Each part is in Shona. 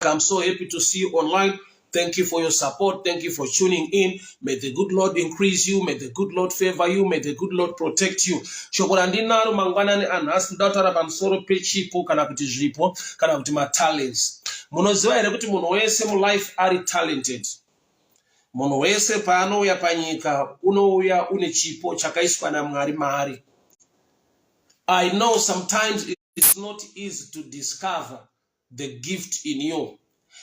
I'm so happy to see you online. Thank you for your support. Thank you for tuning in. May the good Lord increase you. May the good Lord favor you. May the good Lord protect you. Shoko randinaro mangwanani anhasi, ndoda kutaura pamusoro pechipo kana kuti zvipo kana kuti matalents. Munoziva here kuti munhu wese mulife ari talented? Munhu wese paanouya panyika unouya une chipo chakaiswa naMwari maari. I know sometimes it's not easy to discover the gift in you,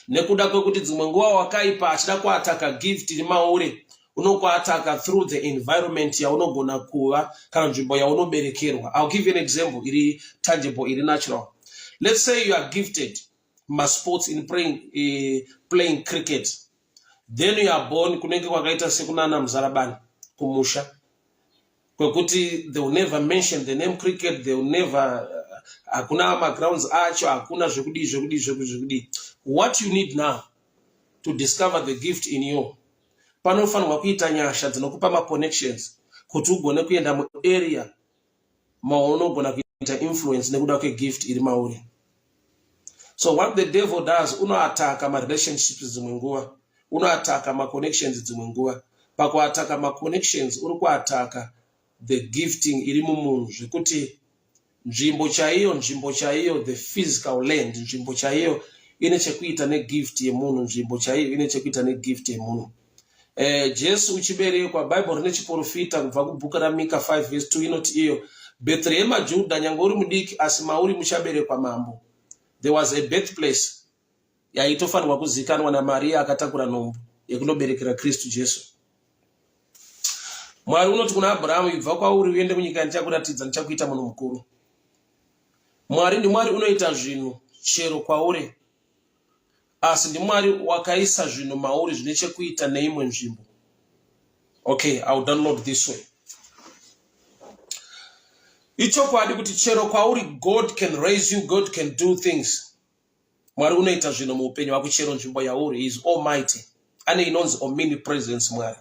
nekuda kwekuti dzimwe nguva wakaipa achida kuataka gift iri mauri, unokuataka through the environment yaunogona kuva kana nzvimbo yaunoberekerwa. I'll give you an example iri tangible, iri natural. Let's say you are gifted masports in playing cricket. Then you are born kunenge kwakaita sekunana Muzarabani kumusha kwekuti they will never mention the name cricket. They will never, hakuna magrounds acho, hakuna zvekudii, zvekudii, zvekudii. What you need now to discover the gift in you, panofanirwa kuita nyasha dzinokupa maconnections kuti ugone kuenda muarea maunogona kuita influence nekuda kwegift iri mauri. So what the devil does, unoataka marelationships dzimwe nguva, unoataka maconnections dzimwe nguva. Pakuataka maconnections, uri kuataka the gifting iri mumunhu, zvekuti nzvimbo chaiyo, nzvimbo chaiyo, the physical land, nzvimbo chaiyo ine chekuita negift yemunhu. Nzvimbo chaiyo ine chekuita negift yemunhu. Jesu uchiberekwa, Bhaibheri rine chiprofita kubva kubhuku raMika 5 verse 2, inoti iyo, "Bhetrehema Judha, nyange uri mudiki, asi mauri muchaberekwa mambo." There was a birth place yaitofanirwa kuzikanwa naMariya akatakura nhumbu yekunoberekera Kristu Jesu. Mwari unoti kuna Abrahamu, "Ibva kwauri uende kunyika yandichakuratidza, ndichakuita munhu mukuru." Mwari ndiMwari unoita zvinhu chero kwauri, asi ndiMwari wakaisa zvinhu mauri zvine chekuita neimwe nzvimbo. Okay, I will download this way. Ichokwadi kuti chero kwauri, God can raise you, God can do things. Mwari unoita zvinhu muupenyu hwako chero nzvimbo yauri. He is almighty, ane inonzi omnipresence Mwari.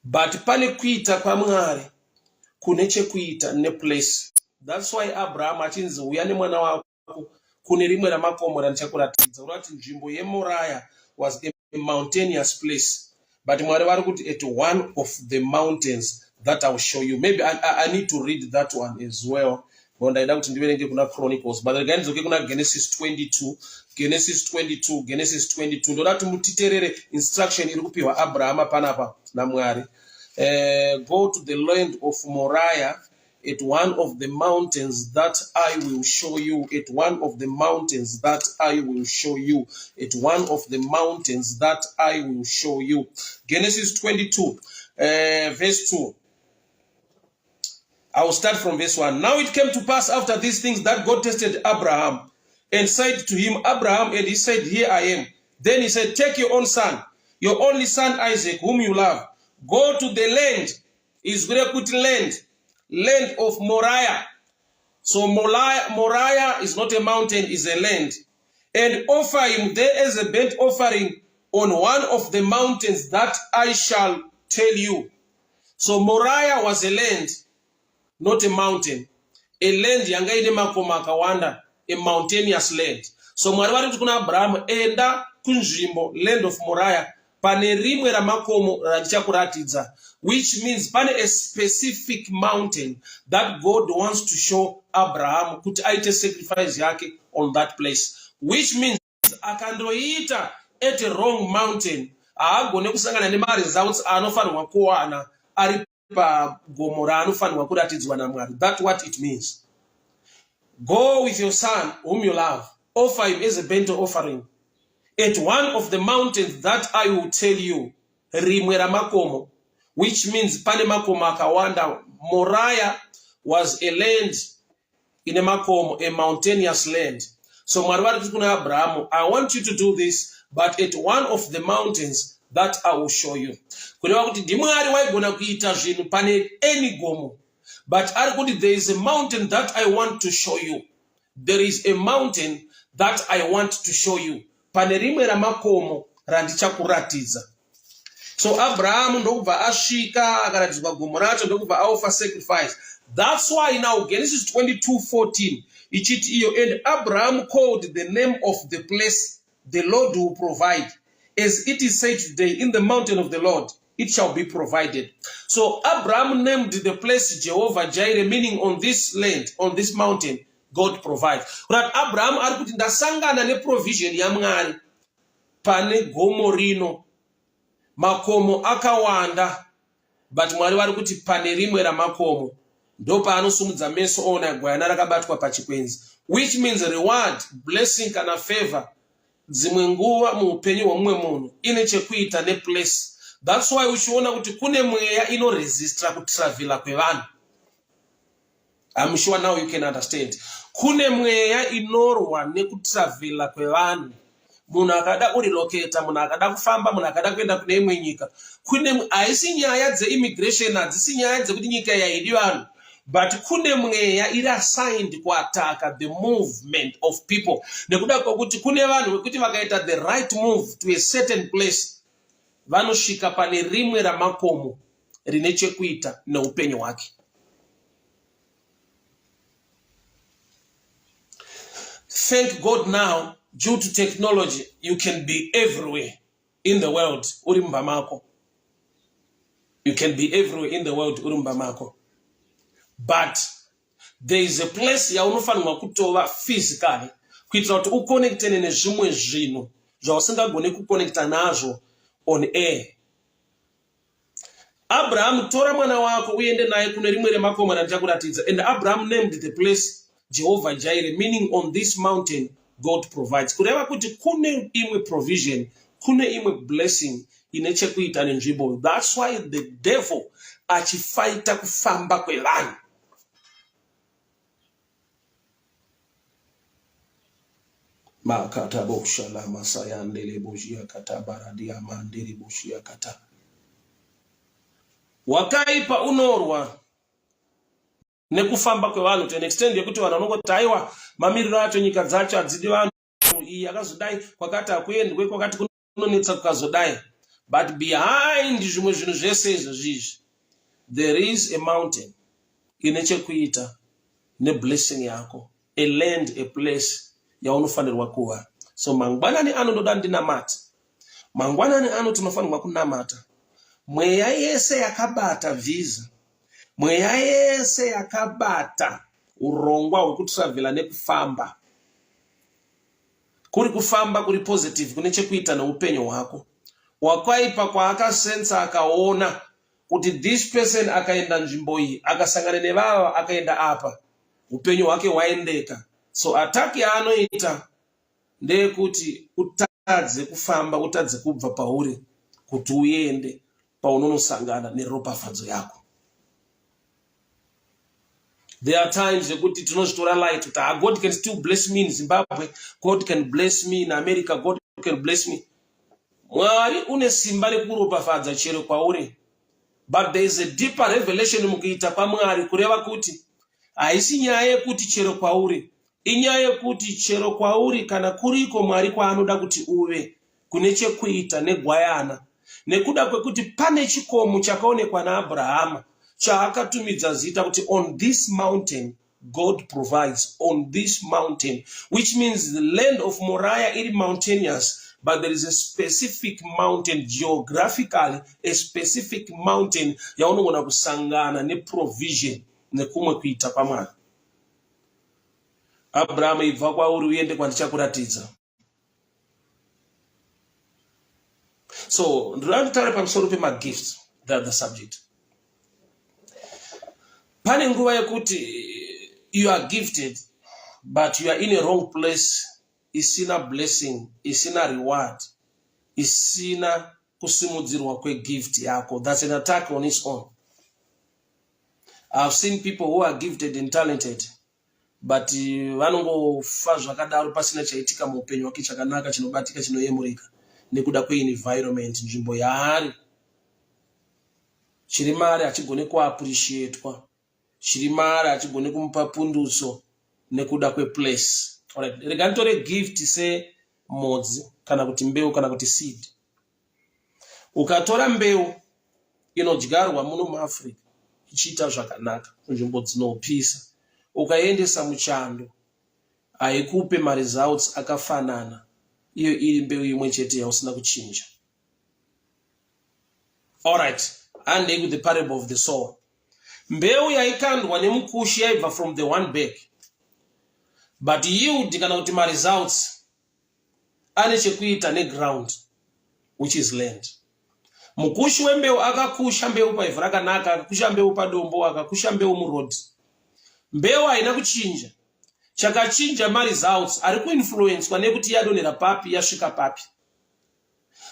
But pane kuita kwaMwari kune chekuita neplace. That's why Abraham achinzi, "Uya nemwana wako kune rimwe ramakomo randichakuratidza." Urati nzvimbo yeMoraya was a mountainous place, but Mwari vari kuti, "At one of the mountains that I will show you." Maybe I need to read that one as well. Ndaida kuti ndiverenge kuna Chronicles, but regai ndidzoke kuna Genesis 22, Genesis 22, Genesis 22. Ndoda kuti mutiterere instruction iri kupiwa Abrahama panapa naMwari. Go to the land of Moriah, at one of the mountains that I will show you, at one of the mountains that I will show you, at one of the mountains that I will show you. Genesis 22, verse 2. I will start from verse 1. Now it came to pass after these things that God tested Abraham and said to him, "Abraham," and he said, "Here I am." Then he said, "Take your own son, your only son Isaac, whom you love. Go to the land," is kuti land, land of Moriah. So Moriah is not a mountain, is a land. "And offer him there as a burnt offering on one of the mountains that I shall tell you." So Moriah was a land, not a mountain. A land yanga ine makomo akawanda, a mountainous land. So Mwari vari kuti kuna Abrahamu, "Enda kunzvimbo, land of Moriah, pane rimwe ramakomo randichakuratidza," which means pane a specific mountain that God wants to show Abraham kuti aite sacrifice yake on that place, which means akandoita at a wrong mountain, haagone kusangana nemaresults aanofanirwa kuwana ari pagomo raanofanirwa kuratidzwa naMwari. That what it means. "Go with your son whom you love, offer him as a burnt offering at one of the mountains that I will tell you." Rimwe ramakomo, which means pane makomo akawanda. Moriah was a land ine makomo, a mountainous land. So Mwari vari kuti kuna Abrahamu, "I want you to do this, but at one of the mountains that I will show you." Kureva kuti ndiMwari waigona kuita zvinhu pane any gomo, but ari kuti, "There is a mountain that I want to show you. There is a mountain that I want to show you, pane rimwe ramakomo randichakuratidza." So Abrahamu ndokubva asvika, akaratidzwa gomo racho, ndokubva aoffer sacrifice. That's why now Genesis 22:14 ichiti iyo, "And Abraham called the name of the place the Lord will provide. As it is said today, in the mountain of the Lord, it shall be provided. So Abraham named the place Jehovah Jireh, meaning on this land, on this mountain, God provides. Kuti Abraham ari kuti ndasangana neprovision yaMwari pane gomo rino. Makomo akawanda, but Mwari vari kuti pane rimwe ramakomo ndopaanosumudza meso oona gwayana rakabatwa pachikwenzi, which means reward, blessing kana favor dzimwe nguva muupenyu hwemumwe munhu ine chekuita neplace. That's why uchiona kuti kune mweya inoresistra kutravhela kwevanhu. I'm sure now you can understand. Kune mweya inorwa nekutravhela kwevanhu. Munhu akada kurelocata, munhu akada kufamba, munhu akada kuenda kune imwe nyika. Kune haisi nyaya dzeimmigration, hadzisi nyaya dzekuti nyika yaidi vanhu. But kune mweya iri assigned kuataka the movement of people. Nekuda kwekuti kune vanhu vekuti vakaita the right move to a certain place, vanosvika pane rimwe ramakomo rine chekuita neupenyu hwake. Thank God now, due to technology, you can be everywhere in the world uri mumba mako. You can be everywhere in the world uri mumba mako. But there is a place yaunofanirwa kutova physically kuitira kuti uconnectene nezvimwe zvinhu zvausingagone kuconnecta nazvo on air. Abraham, tora mwana wako uende naye kune rimwe remakomo randichakuratidza. And Abraham named the place Jehovah Jireh, meaning on this mountain God provides. Kureva kuti kune imwe provision, kune imwe blessing ine chekuita nenzvimbo. That's why the devil achifaita kufamba kwevanhu. Makata bosha la masayandele boshia kata baradia mandele boshia kata. Wakaipa unorwa nekufamba kwevanhu to an extent yekuti vanhu vanongoti aiwa mamiriro acho nyika dzacho hadzidi vanhu iyi yakazodai kwakati hakuendwe kwakati kunonetsa kukazodai but behind zvimwe zvinhu zvese izvozvi izvi there is a mountain ine chekuita neblessing yako a land a place yaunofanirwa kuva so mangwanani ano ndoda ndinamate mangwanani ano tinofanirwa kunamata mweya yese yakabata visa mweya yese yakabata urongwa hwekutravhela nekufamba kuri kufamba kuri positive kune chekuita neupenyu hwako wakwaipa kwaakasensa akaona kuti this person akaenda nzvimbo iyi akasangana nevava akaenda apa upenyu hwake hwaendeka so attack yaanoita ndeyekuti utadze kufamba utadze kubva pauri kuti uende paunonosangana neropafadzo yako. There are times yekuti tinozvitora light kuti ah, God can still bless me in Zimbabwe, God can bless me in America, God can bless me. Mwari une simba rekuropafadza chero kwauri. But there is a deeper revelation mukuita kwaMwari kureva kuti haisi nyaya yekuti chero kwauri, inyaya yekuti chero kwauri kana kuriko Mwari kwaanoda kuti uve kune chekuita negwayana nekuda kwekuti pane chikomo chakaonekwa naAbrahama chaakatumidza zita kuti on this mountain God provides on this mountain, which means the land of Moriah iri mountainous, but there is a specific mountain geographically, a specific mountain yaunogona kusangana neprovision nekumwe kuita kwaMwari. Abraham, ibva kwauri uende kwandichakuratidza. So ndinoda kutaura pamusoro pemagifts, the other subject. Pane nguva yekuti you are gifted but you are in a wrong place isina blessing, isina reward, isina kusimudzirwa kwegift yako. That's an attack on its own. I've seen people who are gifted and talented but vanongofa zvakadaro pasina chaitika muupenyu hwake chakanaka chinobatika chinoyemurika nekuda kweenvironment nzvimbo yaari. Chiri maari hachigone kuappreciatwa, chiri maari hachigone kumupa pundutso nekuda kweplace. Alright, rega nditore gift semhodzi kana kuti mbeu kana kuti seed. Ukatora mbeu inodyarwa muno muAfrica ichiita zvakanaka kunzvimbo dzinopisa, ukaiendesa muchando haikupe maresults akafanana Iyo iri mbeu imwe chete yausina kuchinja. Alright, handei with the parable of the sower. Mbeu yaikandwa nemukushi yaibva from the one bag. But yield kana kuti maresults ane chekuita neground which is land. Mukushi wembeu akakusha mbeu paivhu rakanaka, akakusha mbeu padombo, akakusha mbeu muroad. Mbeu haina kuchinja. Chakachinja maresults ari kuinfluenswa nekuti yadonhera papi, yasvika papi.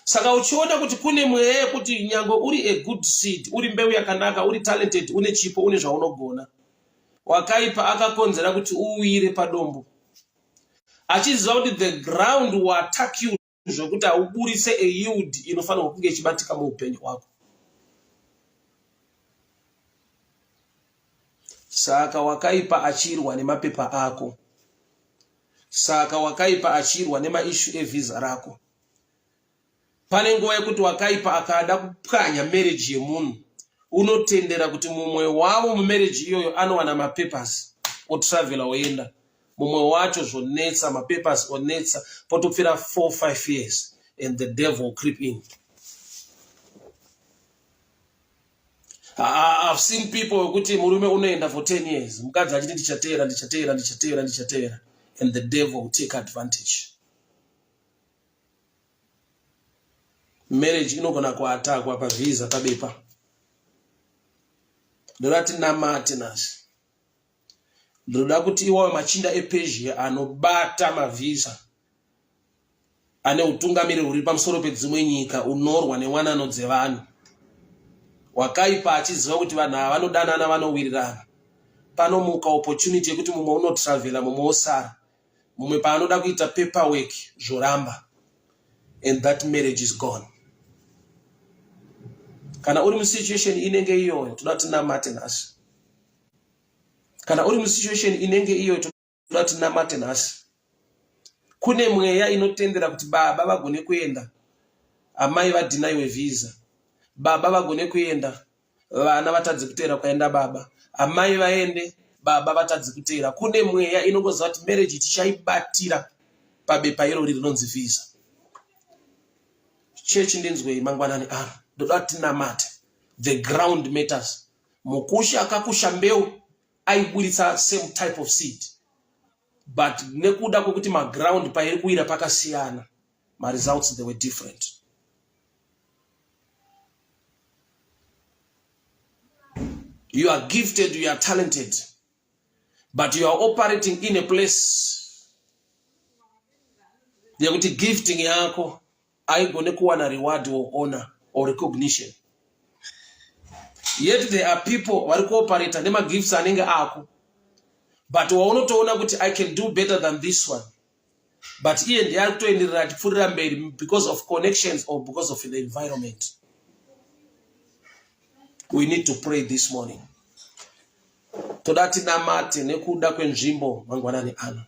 Saka uchiona kuti kune mweya yekuti nyange uri a good seed, uri mbeu yakanaka, uri talented, une chipo, une zvaunogona. Wakaipa akakonzera kuti uwire padombo. Achiziva kuti the ground will attack you zvekuti hauburitse a yield inofanirwa kunge ichibatika muupenyu hwako. Saka wakaipa achirwa nemapepa ako. Saka wakaipa achirwa nemaishu evhiza rako. Pane nguva yekuti wakaipa akada kupwanya marriage yemunhu unotendera kuti mumwe wavo mumarriage iyoyo anowana mapapers otravela oenda mumwe wacho zvonetsa mapapers onetsa potopfira 4 5 years and the devil creep in. I've seen people wekuti murume unoenda for 10 years mukadzi achiti ndichateera ndichateera ndichateera ndichateera and the devil will take advantage. Marriage inogona kuatakwa pavhiza pabepa. Ndoda tinamate nhasi. Ndinoda kuti iwayo machinda ePersia anobata mavhiza ane utungamiri huri pamusoro pedzimwe nyika unorwa newanano dzevanhu wakaipa achiziva kuti vanhu ava vanodanana vanowirirana panomuka opportunity yekuti mumwe unotravela mumwe osara mumwe paanoda kuita paperwork zvoramba and that marriage is gone kana uri musituation inenge iyoyo toda tinamate nhasi kana uri musituation inenge iyoyo toda tinamate nhasi kune mweya inotendera kuti baba vagone kuenda amai vadhinaiwe visa baba vagone kuenda vana vatadze kuteera kwaenda baba amai vaende baba vatadze kuteera kune mweya inongoziva kuti marriage tichaibatira pabepa irori rinonzi visa chechi ndinzwei mangwanani ano ndoda tinamate the ground matters mukushi akakusha mbeu aiburitsa same type of seed but nekuda kwekuti maground pairi kuwira pakasiyana maresults they were different You are gifted, you are talented, but you are operating in a place yekuti gifting yako haigone kuwana reward or honor or recognition. Yet there are people vari kuoperata nemagifts anenge ako, but waunotoona kuti I can do better than this one. but iye ndiye ari kutoenderera achipfuurira mberi because of connections or because of the environment. We need to pray this morning. Toda tinamate nekuda kwenzvimbo mangwanani ano.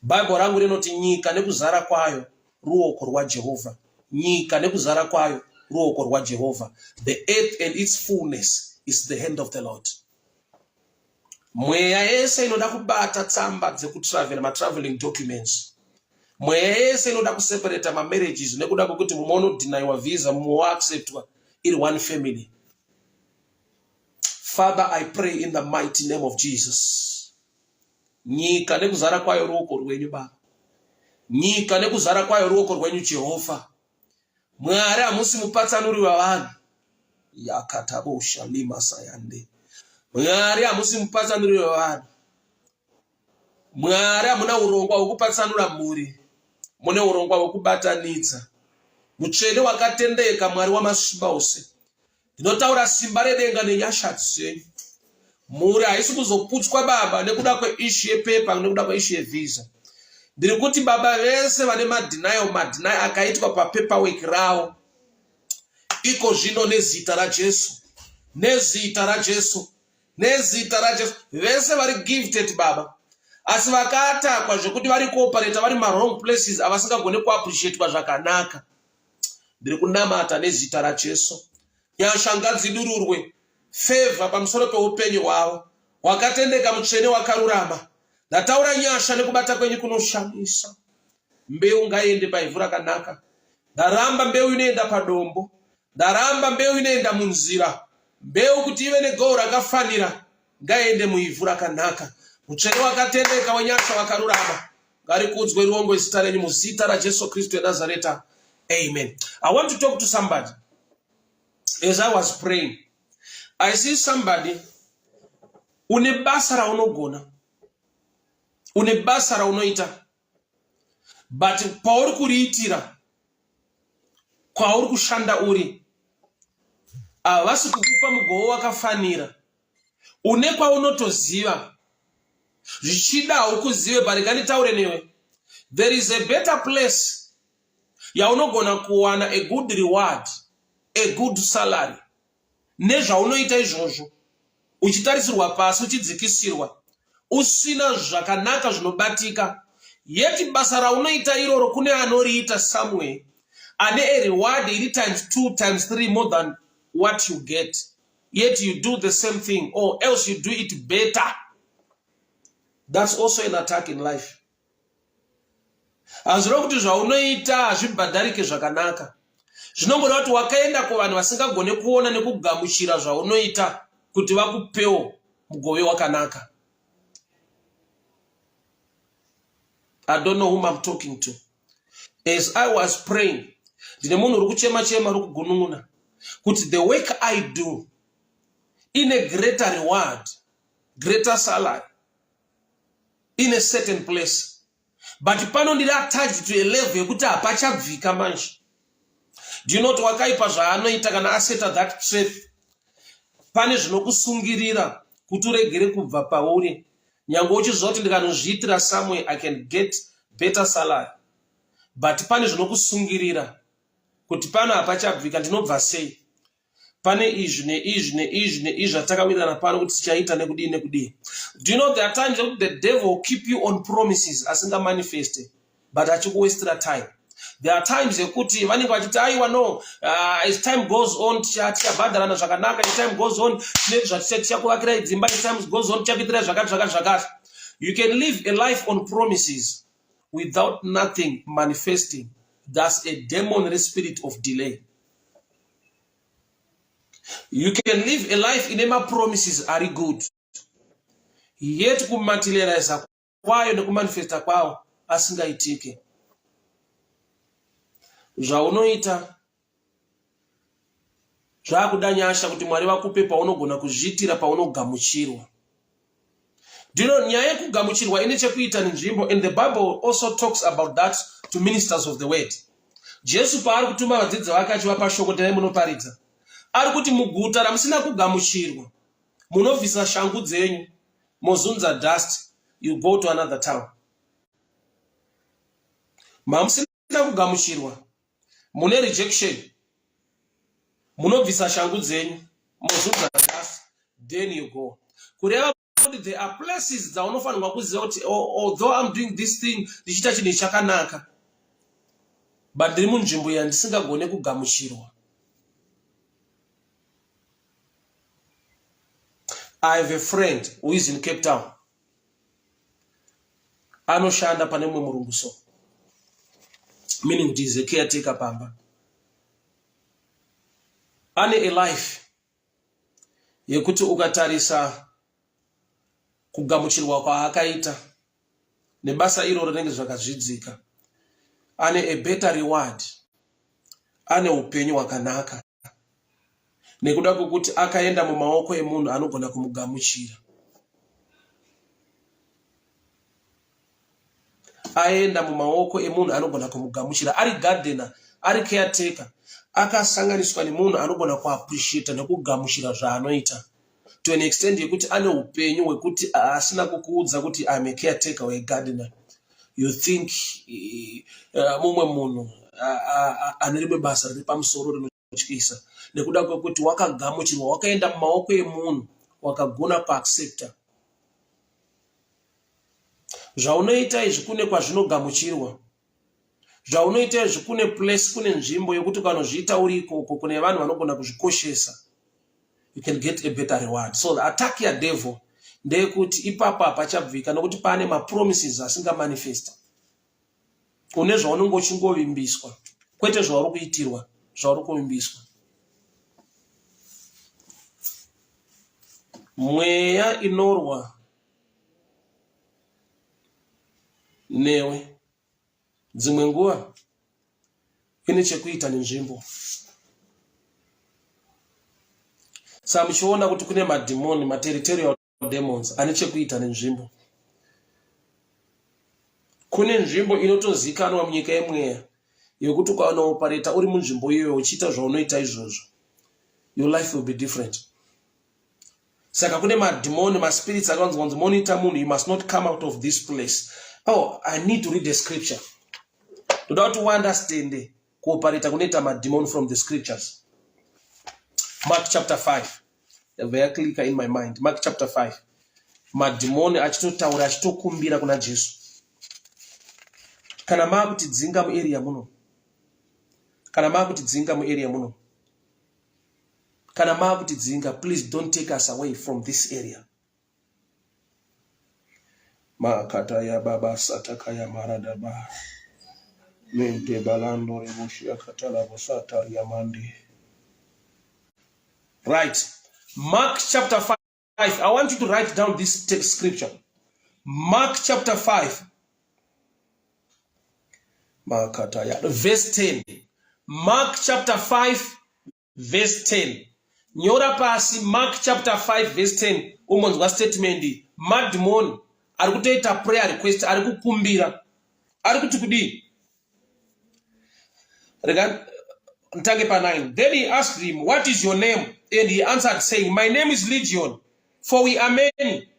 Bible rangu rinoti nyika nekuzara kwayo ruoko rwaJehovha. Nyika nekuzara kwayo ruoko rwaJehovha. The earth and its fullness is the hand of the Lord. Mweya yese inoda kubata tsamba dzekutravel, matraveling documents. Mweya yese inoda kuseparata mamarriages nekuda kwekuti mumwe unodhinayiwa visa, mumwe woacceptwa iri one family. Father, I pray in the mighty name of Jesus. Nyika nekuzara kwayo ruoko rwenyu Baba. Nyika nekuzara kwayo ruoko rwenyu Jehovha. Mwari hamusi mupatsanuri wavanhu. Yakatabosha lima sayande. Mwari hamusi mupatsanuri wevanhu. Mwari hamuna urongwa hwekupatsanura mhuri. Mune urongwa hwekubatanidza. Mutsvene wakatendeka Mwari wamasimba ose. Ndinotaura simba redenga nenyasha dzenyu. Mhuri haisi kuzoputswa baba nekuda kweishu yepepa nekuda kweishu yevisa. Ndiri kuti baba vese vane madenial madenial akaitwa papaperwork ravo iko zvino nezita raJesu nezita raJesu nezita raJesu vese vari gifted baba asi vakaatakwa zvekuti vari kuoperata vari mawrong places avasingagone kuappreciatwa zvakanaka ndiri kunamata nezita raJesu nyasha ngadzidururwe favor pamusoro peupenyu hwavo wakatendeka mutsvene wakarurama ndataura nyasha nekubata kwenyu kunoshamisa. Mbeu ngaiende paivhu rakanaka. Ndaramba mbeu inoenda padombo. Ndaramba mbeu inoenda munzira. Mbeu kuti ive negoho rakafanira ngaiende muivhu rakanaka. Mutsvene wakatendeka wenyasha wakarurama. Ngarikudzwe riongwe zita renyu muzita raJesu Kristu weNazareta. Amen. I want to talk to somebody. As I was praying, I see somebody une basa raunogona. Une basa raunoita. But pauri kuriitira kwauri kushanda uri havasi kukupa mugowo wakafanira. Une kwaunotoziva zvichida haukuzive but rega nditaure newe. There is a better place yaunogona kuwana a good reward, a good salary nezvaunoita izvozvo uchitarisirwa pasi uchidzikisirwa usina zvakanaka zvinobatika yet basa raunoita iroro kune anoriita somewhere ane a reward iri times 2 times 3 more than what you get yet you do the same thing or else you do it better. That's also an attack in life. Hazvireva kuti zvaunoita hazvibhadharike zvakanaka. Zvinongoreva kuti wakaenda kuvanhu vasingagone kuona nekugamuchira zvaunoita kuti vakupewo mugove wakanaka. I don't know whom I'm talking to. As I was praying, ndine munhu uri kuchema chema uri kugunun'una kuti the work I do in a greater reward, greater salary in a certain place but pano ndiri attached to a level yekuti hapachabvika manje. Do you know kuti wakaipa zvaanoita kana aseta that trap, pane zvinokusungirira kuti uregere kubva pauri nyange uchiziva kuti ndikanozviitira somewhere I can get better salary, but pane zvinokusungirira kuti pano hapachabvika, ndinobva sei? Pane izvi neizvi neizvi neizvi zvatakawirirana pano kuti tichaita nekudii nekudii. Do you know there are times yekuti the devil will keep you on promises asingamanifeste but achikuwestera time. There are times yekuti vanenge vachiti aiwa no, as time goes on tichabhadharana zvakanaka, as time goes on tine zvatichakuvakirai dzimba, as time goes on tichakuitirai zvakati zvakati zvakati. You can live a life on promises without nothing manifesting. That's a demon spirit of delay. You can live a life ine mapromises ari good, yet kumaterializa kwayo nekumanifesta kwawo asingaitike. Zvaunoita zvakuda nyasha kuti Mwari vakupe paunogona kuzviitira, paunogamuchirwa. Do you know, nyaya yekugamuchirwa ine chekuita nenzvimbo, and the Bible also talks about that to ministers of the word. Jesu paari kutuma vadzidzi vake achivapa shoko, tendai munoparidza, ari kuti muguta ramusina kugamuchirwa munobvisa shangu dzenyu mozunza dust, you go to another town. Mamusina kugamuchirwa, mune rejection, munobvisa shangu dzenyu mozunza dust, then you go. Kureva kuti there are places dzaunofanirwa kuziva kuti although I'm doing this thing, ndichiita chinhu chakanaka, but ndiri munzvimbo yandisingagone kugamuchirwa. I have a friend who is in Cape Town. Anoshanda pane mumwe murungu, so meaning kuti is a caretaker pamba. Ane a life yekuti ukatarisa kugamuchirwa kwaakaita nebasa iroro rinenge zvakazvidzika, ane a better reward, ane upenyu hwakanaka nekuda kwekuti akaenda mumaoko emunhu anogona kumugamuchira. Aenda mumaoko emunhu anogona kumugamuchira, ari gardener, ari caretaker, akasanganiswa nemunhu anogona kuappreciata nekugamuchira zvaanoita to an extent yekuti ane upenyu hwekuti asina kukuudza kuti I'm a caretaker or a gardener. You think mumwe munhu ane rimwe basa riri pamusoro rinotyisa nekuda kwekuti wakagamuchirwa, wakaenda mumaoko emunhu wakagona kuaccepta zvaunoita izvi. Kune kwazvinogamuchirwa zvaunoita izvi, kune place, kune nzvimbo yekuti ukanozviita uri ikoko kune vanhu vanogona kuzvikoshesa, you can get a better reward. So the attack yadevil ndeyekuti ipapo hapachabvika nokuti pane mapromises asingamanifesta. Une zvaunenge uchingovimbiswa, kwete zvauri kuitirwa, zvauri kuvimbiswa. Mweya inorwa newe dzimwe nguva ine chekuita nenzvimbo. Saka muchiona kuti kune madhimoni, materitorial demons ane chekuita nenzvimbo. Kune nzvimbo inotozikanwa munyika yemweya yekuti ukanoopareta uri munzvimbo iyoyo uchiita zvaunoita izvozvo, your life will be different. Saka kune madhimoni, maspirits akanzi wanzi monitor munhu, you must not come out of this place. Oh, I need to read the scripture. Ndoda kuti uunderstande kuopareta kunoita madhimoni from the scriptures. Mark chapter 5. Yabva yaklika in my mind. Mark chapter 5. Madhimoni achitotaura achitokumbira kuna Jesu. Kana maakutidzinga muarea muno. Kana maakutidzinga muarea muno. Kana maakutidzinga, please don't take us away from this area. Makata ya baba sataka ya maradaba. Mente balando rebushia katala bosata ya mandi. Right. Mark chapter 5. I want you to write down this text scripture. Mark chapter 5. Makata ya verse 10. Mark chapter 5 verse 10. Nyora pasi Mark chapter 5 verse 10 umonzwa statement iyi. Madhimoni ari kutoita prayer request, ari kukumbira. Ari kuti kudii? Rega ntange pa 9. Then he asked him, what is your name? And he answered saying, my name is Legion, for we are many.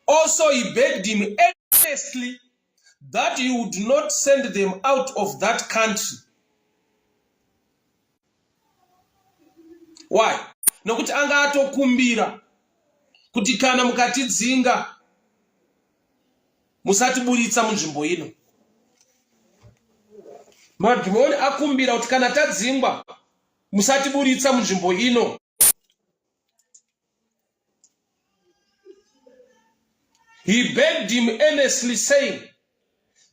Also he begged him earnestly that he would not send them out of that country. Why? Nokuti anga atokumbira kuti kana mukatidzinga musatiburitsa munzvimbo ino. Madhimoni akumbira kuti kana tadzingwa musatiburitsa munzvimbo ino. He begged him earnestly saying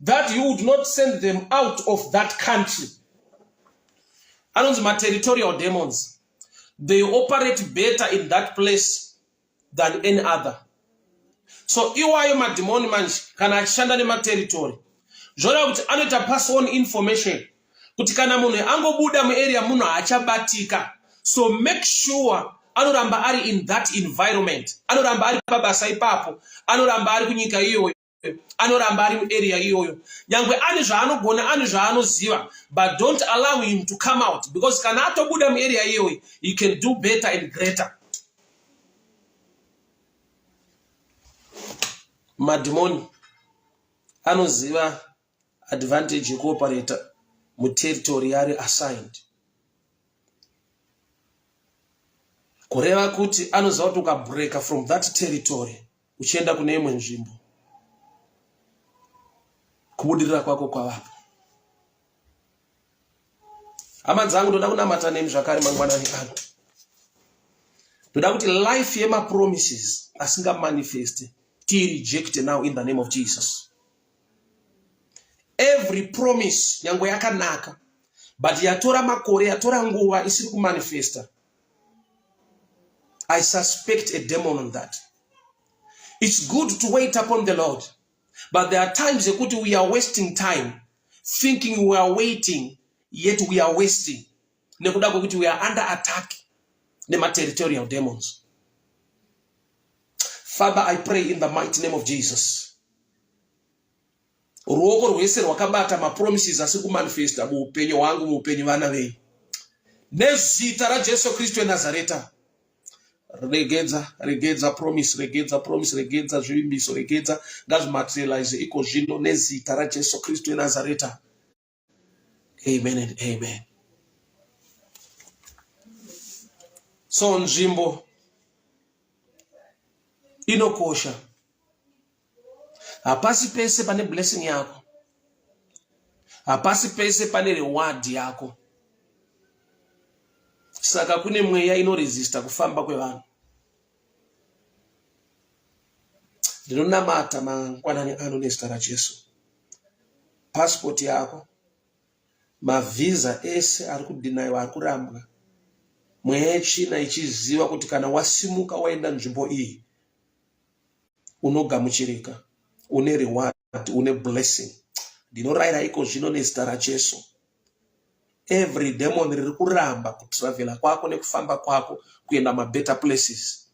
that he would not send them out of that country. Anonzi ma-territorial demons. They operate better in that place than any other. So iwayo madhimoni manje kana achishanda nematerritory zvoreva kuti anoita pass on information kuti kana munhu angobuda muarea munhu haachabatika, so make sure anoramba ari in that environment, anoramba ari pabasa ipapo, anoramba ari kunyika iyoyo, anoramba ari muarea iyoyo, nyangwe ane zvaanogona, ane zvaanoziva, but don't allow him to come out, because kana atobuda muarea iyoyo he can do better and greater. Madhimoni anoziva advantage yekuoperata muterritory yaari assigned, kureva kuti anoziva kuti ukabreka from that territory uchienda kune imwe nzvimbo, kubudirira kwako kwavapo. Hama dzangu, ndoda kunamata nemi zvakare mangwanani ano. Ndoda kuti life yemapromises asingamanifesti tiirejecte now in the name of Jesus. Every promise nyangwe yakanaka but yatora makore, yatora nguva isiri kumanifesta, I suspect a demon on that. It's good to wait upon the Lord, but there are times yekuti we are wasting time thinking we are waiting, yet we are wasting nekuda kwekuti we are under attack nematerritorial demons. Father, I pray in the mighty name of Jesus. Ruoko rwese rwakabata mapromises asi kumanifesta muupenyu hwangu, muupenyu vana venyu, nezita raJesu Kristu weNazareta, regedza, regedza promise, regedza promise, regedza zvivimbiso, regedza, ngazvimaterialize iko zvino nezita raJesu Kristu weNazareta. Amen and amen. So nzvimbo inokosha. Hapasi pese pane blessing yako, hapasi pese pane reward yako. Saka kune mweya inoresista kufamba kwevanhu. Ndinonamata mangwanani ano nezita raJesu. Passport yako Mavhiza ese ari kudhinaiwa ari kurambwa. Mweya yetsvina ichiziva kuti kana wasimuka waenda nzvimbo iyi unogamuchirika, une reward, une blessing. Ndinorayira iko zvino nezita raJesu. Every demon riri kuramba kutravela kwako nekufamba kwako kuenda mabetter places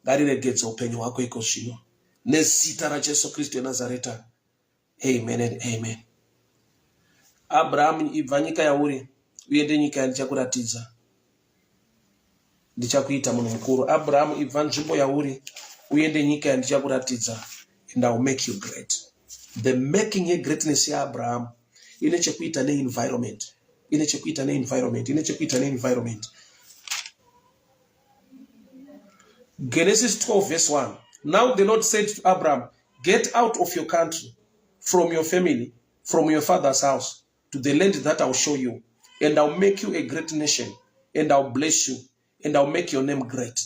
ngariregedze upenyu hwako iko zvino nezita raJesu Kristu weNazareta. Amen and amen. Abraham, ibva nyika yauri uende nyika yandichakuratidza. Ndichakuita munhu mukuru. Abraham, ibva nzvimbo yauri uende nyika yandichakuratidza and I will make you great. The making yegreatness yaAbraham ine chekuita neenvironment, ine chekuita neenvironment, ine chekuita neenvironment. Genesis 12 verse 1. Now the Lord said to Abraham, Get out of your country, from your family, from your father's house, to the land that I'll show you, and I'll make you a great nation, and I'll bless you, and I'll make your name great,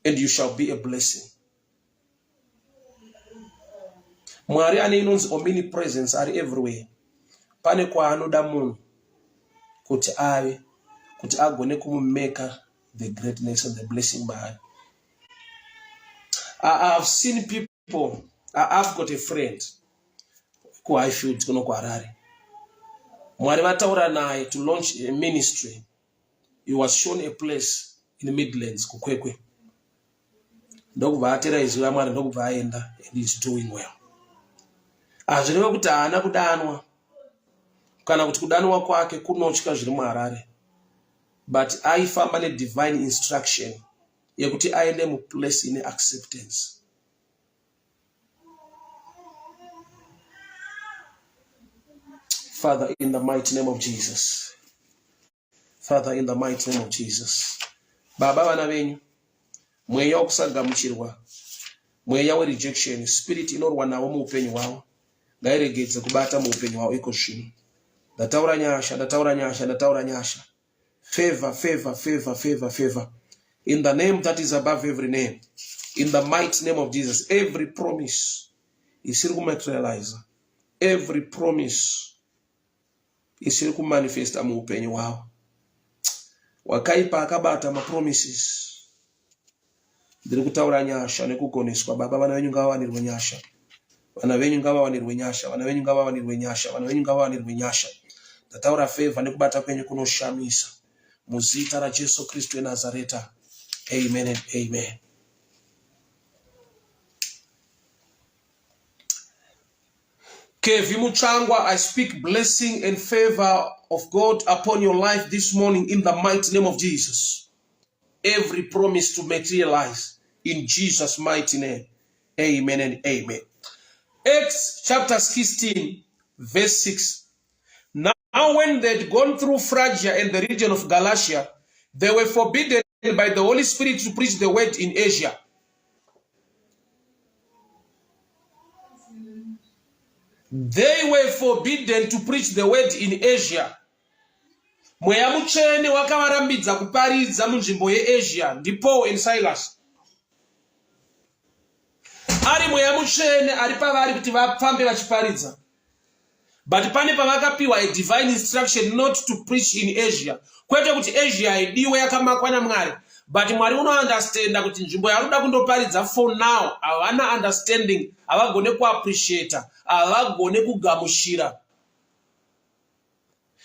and you shall be a blessing. Mwari ane inonzi omnipresence ari everywhere. Pane kwaanoda munhu kuti ave, kuti agone kumumeka the greatness and the blessing maari. I have seen people, I've got a friend kuHighfield kuno kuHarare. Mwari vataura naye to launch a ministry. He was shown a place in Midlands kuKwekwe. Ndokubva atera izwi raMwari ndokubva aenda and he's doing well. Hazvireve kuti haana kudanwa kana kuti kudanwa kwake kunotya zviri muHarare but aifamba nedivine instruction yekuti aende muplace ine acceptance. Father, in the mighty name of Jesus. Father, in the mighty name of Jesus. Baba vana venyu, mweya wokusagamuchirwa, mweya werejection, spirit inorwa nawo muupenyu hwavo, ngairegedze kubata muupenyu hwavo iko zvino. Ndataura nyasha, ndataura nyasha, ndataura nyasha. Favor, favor, favor, favor, favor. In the name that is above every name. In the mighty name of Jesus. Every promise isiri kumaterialize. Every promise isiri kumanifesta muupenyu hwavo. Wakaipa akabata mapromises. Ndiri kutaura nyasha nekugoneswa. Baba, vana venyu ngavawanirwe nyasha. Vana venyu ngavawanirwe nyasha. Vana venyu ngavawanirwe nyasha. Vana venyu ngavawanirwe nyasha. Ndataura favor nekubata kwenyu kunoshamisa. Muzita raJesu Kristu weNazareta. Amen and amen. Kevi Mutsvangwa, I speak blessing and favor of God upon your life this morning in the mighty name of Jesus. Every promise to materialize in Jesus' mighty name. Amen and amen. Acts chapter 16, verse 6. Now, when they had gone through Phrygia and the region of Galatia, they were forbidden by the Holy Spirit to preach the word in Asia. They were forbidden to preach the word in Asia. Mweya Mutsvene wakavarambidza kuparidza munzvimbo yeAsia ndiPaul and Silas. Ari Mweya Mutsvene ari pavari kuti vafambe vachiparidza. But pane pavakapiwa a divine instruction not to preach in Asia. Kwete kuti Asia haidiwe yakamakwa naMwari. But Mwari unounderstanda kuti nzvimbo yaari kuda kundoparidza for now havana understanding, havagone kuappreciata, havagone kugamushira.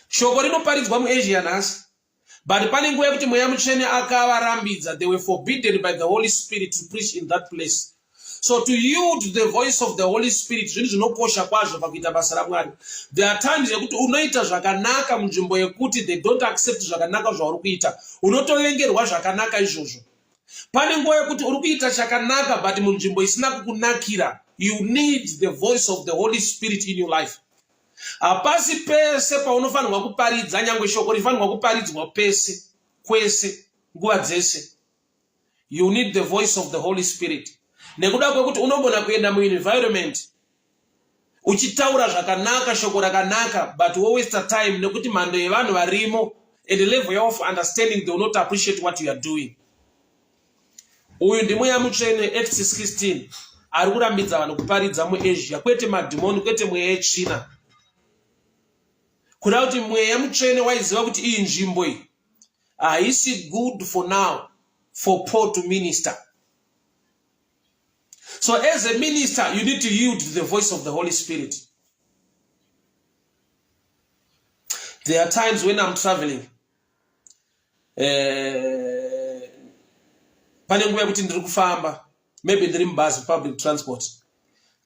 Shoko rinoparidzwa muAsia nhasi. But pane nguva yekuti Mweya Mutsvene akavarambidza, they were forbidden by the Holy Spirit to preach in that place. So to yield to the voice of the Holy Spirit zvinhu zvinokosha kwazvo pakuita basa raMwari. There are times yekuti unoita zvakanaka munzvimbo yekuti they don't accept zvakanaka zvauri kuita. Unotovengerwa zvakanaka izvozvo. Pane nguva yekuti uri kuita chakanaka but munzvimbo isina kukunakira. You need the voice of the Holy Spirit in your life. Hapasi pese paunofanirwa kuparidza, nyangwe shoko rifanirwa kuparidzwa pese, kwese, nguva dzese. You need the voice of the Holy Spirit. Nekuda kwekuti unogona kuenda muenvironment uchitaura zvakanaka, shoko rakanaka, but wowaster time nekuti mhando yevanhu varimo and level of understanding they will not appreciate what you are doing. Uyu ndiMweya Mutsvene, Acts 16, ari kurambidza vanhu kuparidza muAsia, kwete madhimoni, kwete mweya yetsvina. Kuda kuti mweya mutsvene waiziva kuti iyi nzvimbo iyi haisi good for now for Paul to minister. So as a minister you need to yield to the voice of the Holy Spirit. There are times when I'm traveling. Eh, pane nguva yekuti ndiri kufamba maybe ndiri mubhazi public transport.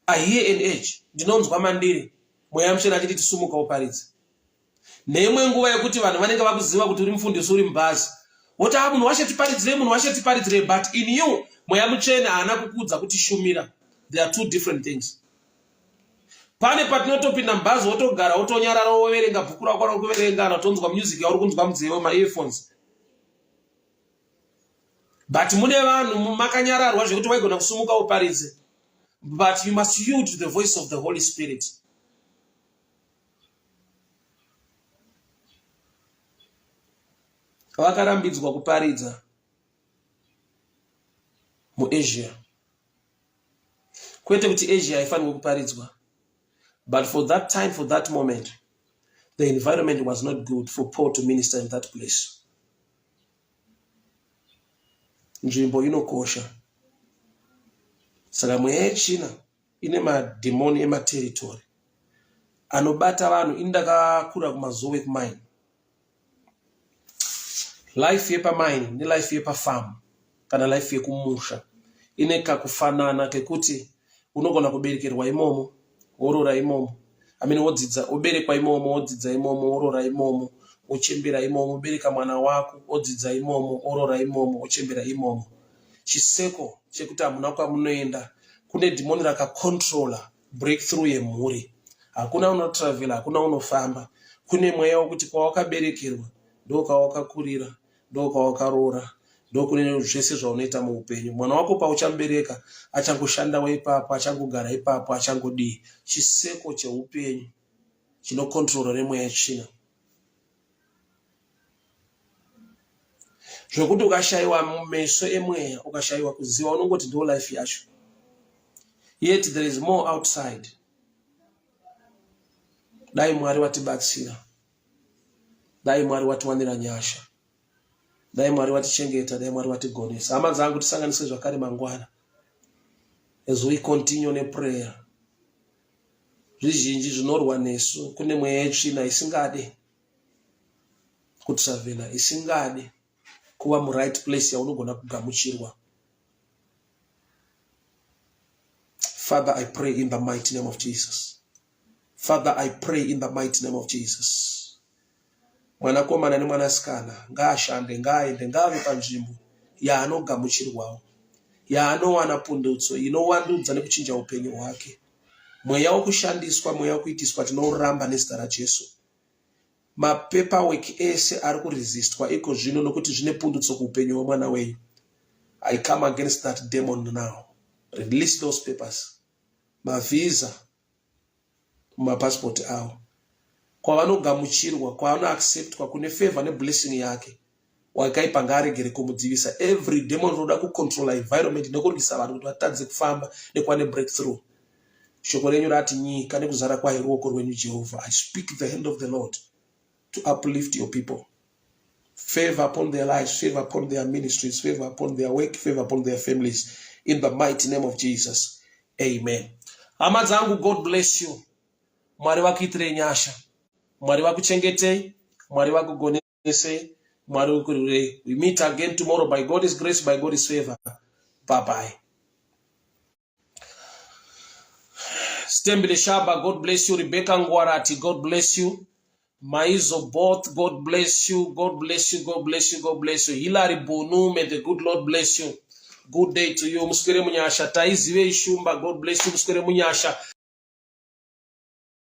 I hear an urge, ndinonzwa mandiri mweya mutsvene achiti tisumuka uparidze. Neimwe nguva yekuti vanhu vanenge vakuziva kuti uri mufundisi uri mubhazi woti a ah, munhu washe tiparidzirei, munhu washe tiparidzirei, but in you mweya mutsvene haana kukuudza kuti shumira. There are two different things. Pane patinotopinda mubhazi wotogara wotonyarara woverenga bhuku rako rauri kuverenga kana kutonzwa music yauri kunzwa munzeve maearphones. But mune vanhu makanyararwa zvekuti waigona kusumuka uparidze, but you must yield to the voice of the Holy Spirit. Vakarambidzwa kuparidza muAsia. Kwete kuti Asia haifanirwe kuparidzwa, but for that time, for that moment, the environment was not good for Paul to minister in that place. Nzvimbo inokosha. Saka mweya yetsvina ine madhimoni emateritori anobata vanhu. Ini ndakakura kumazowe kumaini. Life yepamaini nelife yepafarm kana life yekumusha ine kakufanana kekuti unogona kuberekerwa imomo worora imomo, I mean, wodzidza woberekwa imomo wodzidza imomo worora imomo wochembera imomo wobereka mwana wako odzidza imomo orora imomo wochembera imomo. Chiseko chekuti hamuna kwamunoenda, kune dhimoni rakacontrola breakthrough yemhuri. Hakuna unotravela, hakuna unofamba. Kune mweya wekuti kwawakaberekerwa ndokwawakakurira, ndokwawakaroora, ndokune zvese zvaunoita muupenyu. Mwana wako pauchamubereka achangoshandawo ipapo, achangogara ipapo, achangodii. Chiseko cheupenyu chinokontrolwa nemweya yetsvina. Zvekuti ukashayiwa meso emweya, ukashayiwa kuziva, unongoti ndo life yacho. Yet there is more outside. Dai Mwari watibatsira, dai Mwari watiwanira nyasha, dai Mwari watichengeta, dai Mwari watigonesa. Hama dzangu, tisanganise zvakare mangwana as we continue neprayer. Zvizhinji zvinorwa nesu, kune mweya yetsvina isingade kutravela, isingade kuva muright place yaunogona kugamuchirwa. Father, I pray in the mighty name of Jesus. Father, I pray in the mighty name of Jesus. Mwanakomana nemwanasikana ngaashande, ngaaende, ngaave panzvimbo yaanogamuchirwawo, yaanowana pundutso inowandudza nekuchinja upenyu hwake. Mweya wokushandiswa, mweya wokuitiswa tinouramba nezita raJesu. Mapaperwork ese ari kuresistwa iko zvino nokuti zvine pundutso kuupenyu hwemwana wenyu. I come against that demon now. Release those papers. Mavisa mumapasipoti avo. Kwavanogamuchirwa, kwaanoacceptwa kune favor neblessing yake. Wakaipa ngaaregere kumudzivisa. Every demon rinoda kucontrola environment nekurwisa vanhu kuti vatadze kufamba nekuva nebreakthrough. Shoko renyu rati nyika nekuzara kwayo ruoko rwenyu Jehovha. I speak the hand of the Lord to uplift your people. Favor upon their lives, favor upon their ministries, favor upon their work, favor upon their families. In the mighty name of Jesus. Amen. Hama dzangu, God bless you. Mwari vakuitirei nyasha. Mwari vakuchengetei. Mwari vakugonesei. Mwari vakurirei. We meet again tomorrow by God's grace, by God's favor. Bye bye. Stembile Shaba, God bless you. Rebecca Ngwarati, God bless you. Maizo Both, God bless you. God bless you. God bless you. God bless you. Hilary Bunu, may the good Lord bless you. Good day to you. Muswere Munyasha. Taizive Ishumba, God bless you. Muswere Munyasha.